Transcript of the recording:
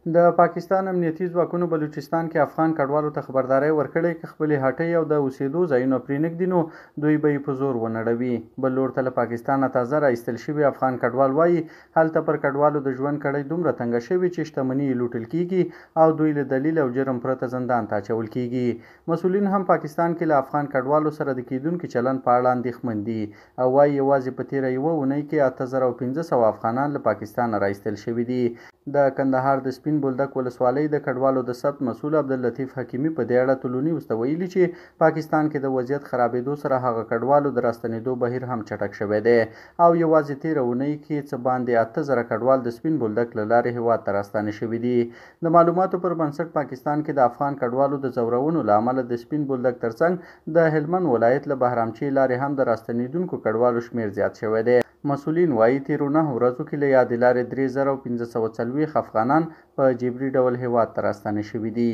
د پاکستان امنیتي ځواکونو بلوچستان کې افغان کډوالو ته خبرداری ورکړی، که خپلې هټۍ او د اوسېدو ځایونه پرېنږدي، نو دوی به یې په زور ونړوي. بل لور ته له پاکستانه تازه را ایستل شوي افغان کډوال وايي، هلته پر کډوالو د ژوند کړۍ دومره تنګه شوې چې شتمني یې لوټل کېږي او دوی له دلیل او جرم پرته زندان ته اچول کېږي. مسؤلین هم پاکستان کې له افغان کډوالو سره د کېدونکي چلند په اړه اندېښمن دي او وايي، یوازې په تېره یوه اونۍ کې 8500 افغانان له پاکستانه را ایستل شوي دي. د کندهار د سپین بولدک ولسوالۍ د کډوالو د ثبت مسؤل عبداللطیف حکیمي په دې اړه طلوعنیوز ته ویلي چې پاکستان کې د وضعیت خرابېدو سره هغه کډوالو د راستنېدو بهیر هم چټک شوی دی او یوازې تېره اونۍ کې څه باندې 8000 کډوال د سپین بولدک له لارې هېواد ته راستانه شوي دي. د معلوماتو پر بنسټ پاکستان کې د افغان کډوالو د ځورونو له امله د سپین بولدک ترڅنګ د هلمند ولایت له بهرامچې لارې هم د راستنېدونکو کډوالو شمېر زیات شوی دی. مسؤلین وايي، تېرو نهو ورځو کې له یادې لارې 3540 افغانان په جبري ډول هېواد ته راستانه شوي دي.